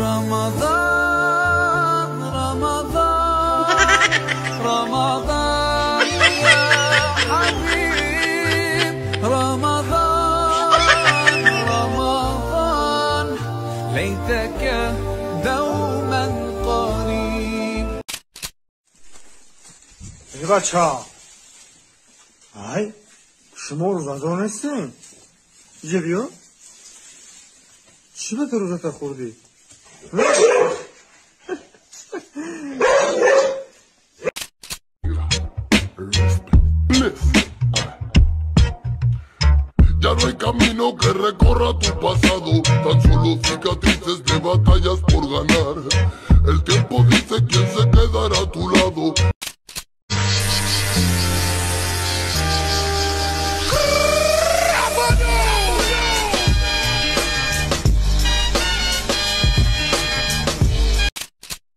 Рамазон, Рамазон, Рамазон, я хабиб, Рамазон, Рамазон, лайтака давман қариб. Эй бача, ай, шумо рӯзадор нестем? Иҷа биё. Чӣ ба ту рӯзата хӯрдӣ? Ya no hay camino que recorra tu pasado, tan solo cicatrices de batallas por ganar. El tiempo dice quién se quedará a tu lado.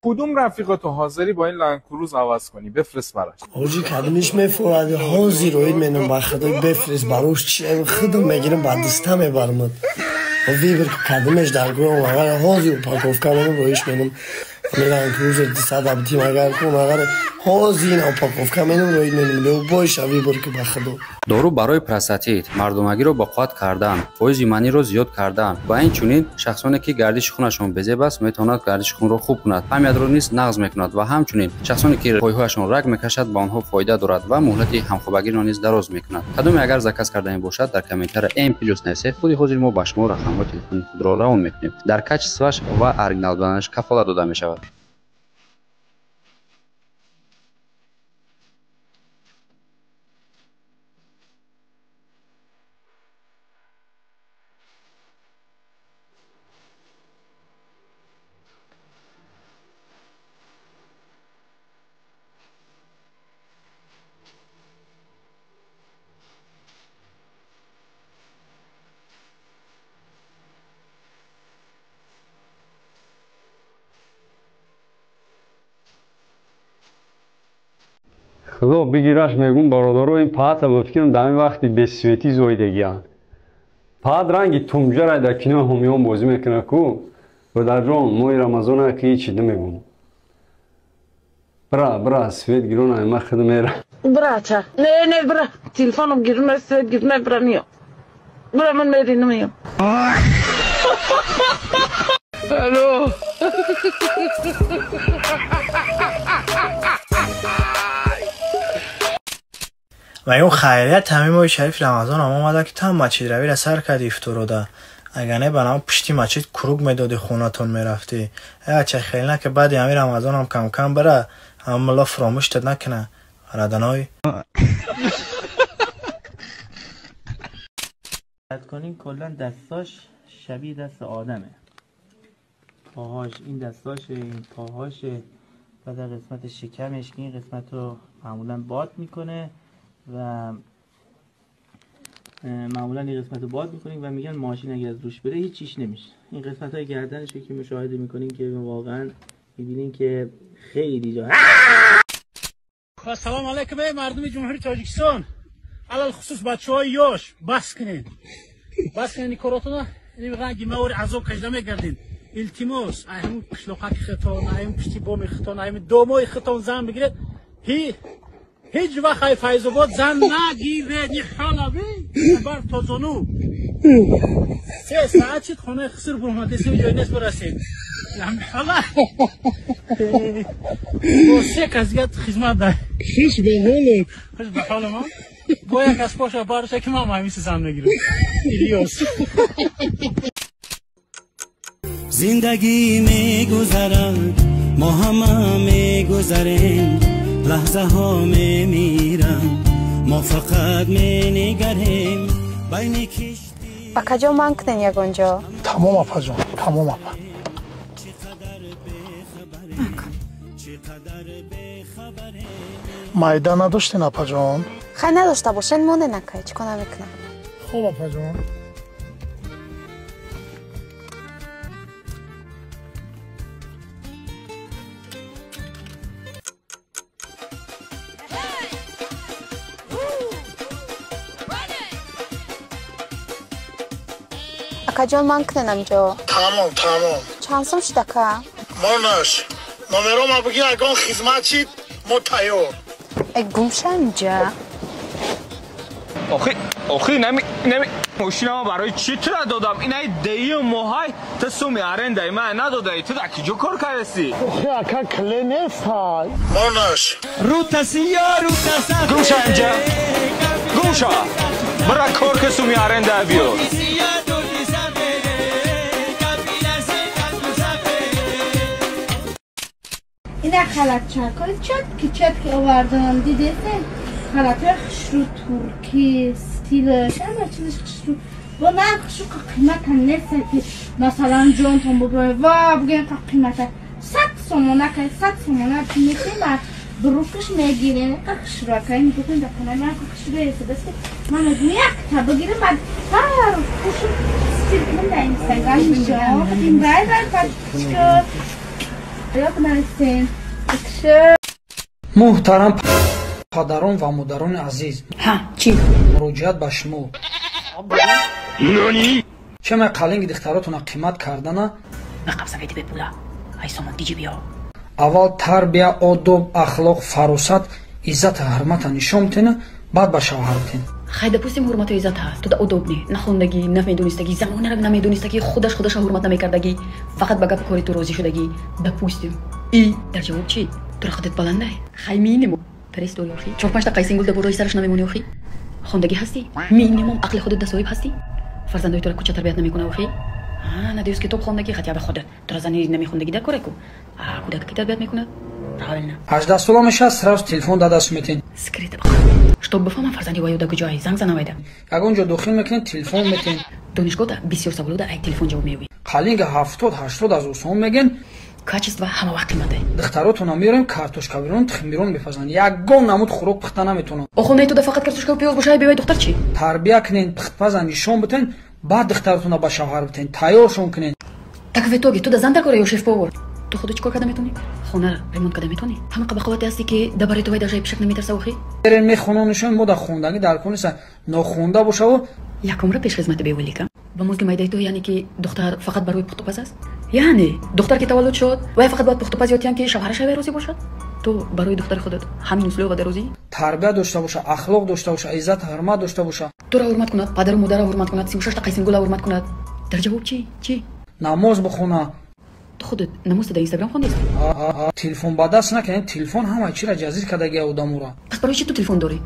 کدوم رفیقاتو حاضری با این لند کروز عوض کنی؟ بفرست براش. حاجی کدومش میفورد حاضر روید منم با خدای بفرست براش چی خودم میگیرم با دسته میبرم. ویبر کدومش در گروه اگر حاضر упаковка منم رویش منم لند کروز 200 ابتیم اگر کن اگر ҳозир ин упаковка менам роид менам любой ша выбор ки ба худо. Дору барои простатит, мардонагиро ба қувват кардан, фоизи маниро зиёд кардан ва инчунин шахсоне ки гардиши хунашон безеб аст, метавонад гардиши хунро хуб кунад, памятро низ нағз мекунад ва ҳамчунин шахсоне ки пойҳояшон раг мекашад, ба онҳо фоида дорад ва муҳлати ҳамхобагиро низ дароз мекунад. Кадоме агар заказ кардани бошад, дар комментария М плюс нависед. Худи ҳозир мо ба шумо рақамҳои телефони худро равон мекунем. Дар качестваш ва оригинал буданаш кафолат дода мешавад. Худо бигираш мегум бародаро, ин паата ба фикрам дар ин вақти бесветӣ зоидагианд. Паат ранги тумҷара дар кинои ҳомиён бозӣ мекунад ку. Бародарҷон, моҳи Рамазона ки ҳечи намегум. Бра, бра, свет гирона, ман худ мера. Брача, не, не, бра, телефоном гирона, свет гирона, бра, миё. Бра, ман мери намеём. Алло. و اون خیریت همین ماه شریف رمضان هم آمده که تا مسجد روی را سر کردی افطار. اگر نه بنا پشتی مسجد کروگ میدادی خونتون میرفتی. چه خیلی نه که بعد همین رمضان هم کم کم بره هم ملا فراموش تد نکنه ردنای. کنین کلا دستاش شبیه دست آدمه. پاهاش این دستاشه، این پاهاشه و در قسمت شکمش که این قسمت رو معمولا باد میکنه و معمولا این قسمت رو باد میکنیم و میگن ماشین اگه از روش بره هیچ چیش نمیشه. این قسمت های گردنش که مشاهده میکنین که واقعا میبینین که خیلی جا. سلام علیکم ای مردم جمهوری تاجیکستان، علل خصوص بچه های یاش، بس کنین بس کنین این کاراتونه، این رنگی مواری عذاب کشیده میگردین. التماس همون قشلاقک خطان، همون پشتی بام خطان، همون دومای خطان زن بگیرید. هیچ وقت ای فیض آباد زن نگیره، نی حالا بی بر تازانو 3 ساعت شد خانه خسر برماده سه جای نیست برسید. حالا با 3 کس دیگه خدمت ده. خوش به حالت. خوش به حال ما. با یک از پاشا بارشه که ما همیشه زن میگیرم. ایلیاس. زندگی میگذرد، ما همه میگذریم، لحظه ها میمیرم، ما فقط مینگریم بین کشتی. اکا جان من کنین یگانجا. تمام اپا جان، تمام اپا. майда надоштин апа ҷон? Хай надошта бошен моне накай, чӣ кор намекунам. Хуб апа ҷон. Акаҷон, ман кунен амҷо. Тамом, тамом. Чанд сум шуд, ака? Монаш. Номерома бигӣ, ягон хизмат шид, мо тайёр. Э, гум ша амҷа. Охи, охи, нами, нами, мошинамо барои чӣ тура додам? Инаи деюм моҳай ту суми арендаи ман надодаи, ту дар киҷо кор кардасӣ? Охи, ака, кле нестай. Монаш. Гум ша инҷа, гум ша, бира кор ки суми аренда биё. Ина халатчакҳои чотки чотки овардам, дидете? Халатҳои хушрӯ, туркӣ, стилаш, ҳама чизаш хушрӯ. Бо нархшу қимата неста ки масалан ҷонтон бубоя ва бугӯем қа қимата. 100 сомона кай, 100 сомона метем ба брукаш мегирем. Қа хушрӯ акай мегӯем дар хонаи ман хушрӯ эстадаст ки ман мегӯям якта бигирам, баъд ҳар рӯз пӯшум, стил кунам дар инстаграм нишон бидим. Бай бай, подписчико. Ёд нарасем. Муҳтарам падарон ва модарони азиз, ҳа, чӣ? Муроҷиат ба шумо. Чема қалинги духтаротона қимат кардана? Нақабсавети бепула. Ай сомон диҷи биё. Аввал тарбия, одоб, ахлоқ, фаросат, иззата, ҳурмата нишон битена, баъд ба шавҳар битен. Хай, допустим, ҳурмату иззат ҳаст. Ту да удобни, нахондагӣ, намедонистагӣ, замонара намедонистагӣ, худаш худаша ҳурмат намекардагӣ, фақат ба гапи кори ту розӣ шудагӣ. Допустим. И дар ҷавоб чӣ? Тура худат баландай? Хай, минимум. Пресс дорӣ охи? Чор панҷта қайсингул дар болои сараш намемонӣ охи? Хондагӣ ҳастӣ? Минимум ақли худат да соҳиб ҳастӣ? Фарзандои тура кӯча тарбият намекуна охи? Надеюсь, китоб хондагӣ, хотя бы худат. Тура зани намехондагӣ дар коре ку? А кӯдака ки тарбият мекунад? Правильно. 18 сола мешавад, сразу телефон дар даст метен. Скрыто бихо. Чтоб бифаҳмам фарзанди ваю дар куҷое, занг зана вайда. Ягон ҷо дохил мекунед, телефон метен. Донишгоҳда бисёр саволода ай телефон ҷавоб меёбӣ. Қалинга 70-80 ҳазор сом мегӯен. Качество ҳама вақт қиматае. Духтаротона меорем, картошкабирон, тухмбирон мепазанд. Ягон намуд хӯрок пухта наметавонанд. Охо, не, туда фақат картошкаву пиёз бошай, бевай духтар чӣ? Тарбия кунен, пухтпаза нишон битен, баъд духтаротона ба шавҳар битен, тайёршон кунен. Так в итоге туда зан дар кора ё шеф-повар? Ту худо чӣ кор карда метавонӣ? Хонара ремонт карда метавонӣ? Ҳама қабақовате ҳастӣ ки дар барои ту вай дарҷаи пишак наметарса охи? Берен мехононишон, мо дар хондагӣ дар кор неста, нохонда бошаву. Якумра пешхизмати беволика. Ба мозги майдаи ту, яъне ки духтар фақат барои пухтупаз аст? Яъне духтар ки таваллуд шуд, вай фақат бояд пухтупаз ёд ки шавҳараш вай розӣ бошад? Ту барои духтари худат ҳамин услуба дар розӣ? Тарбия дошта боша, ахлоқ дошта боша, иззат, ҳурмат дошта боша. Тура ҳурмат кунад, падару модарро ҳурмат кунад, 36та қайсингула ҳурмат кунад. Дар ҷавоб чӣ? Чӣ? Намоз бихона. Ту худат намозта дар инстаграм хондест? Телефон ба даст накунед, телефон ҳама чиро ҷазир кардагия одамура. Пас барои чӣ ту телефон дорӣ?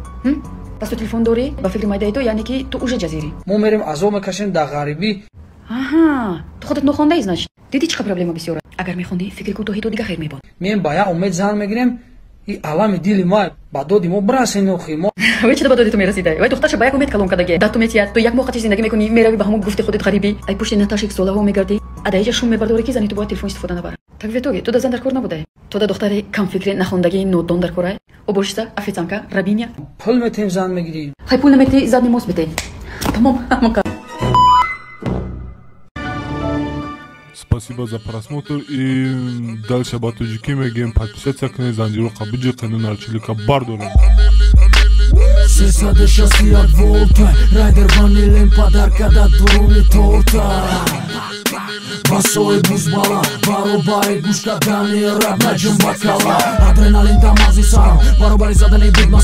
Пас ту телефон дорӣ, ба фикри майдаи ту, яъне ки ту уже ҷазирӣ. Мо мерем азоб мекашем дар ғарибӣ. Аҳа, ту худат нохондаӣ, значит. Дидӣ чӣ қадр проблема бисёра? Агар мехондӣ, фикри кӯтоҳи ту дига хер мебод. Меем ба як умед зан мегирем, и алами дили ма ба доди мо бирасен охи мо. Вай чида ба доди ту мерасидай? Вай духтарша ба як умед калон кардагия. Да ту метиҳад, ту як моҳ қатиш зиндагӣ мекунӣ, меравӣ ба ҳамон гуфти худат ғарибӣ, ай пушти Наташик солаҳо мегардӣ, а дар иҷа шум мебардорӣ ки зани ту бояд телефон истифода набарад. Так в итоге ту да зан дар кор набудай. Ту да духтари камфикри, нахондагии нодон дар корай. Уборщица, официантка, рабиня. Пул метем, зан мегирем. Хай, пул намети, задний мост битей. Тамом, ҳамон. Спасибо за просмотр и дальше ба тоҷикӣ мегӯем: подписаться кунед, занҷироқа биҷиқену нарчилика бардорем. 361 волта, райдер ванилем подарка да дуруни торта. Басои бузбала, баробари гӯш кардани раб наҷум бакала. Адреналин да мағзи сарам, баробари задани бигма.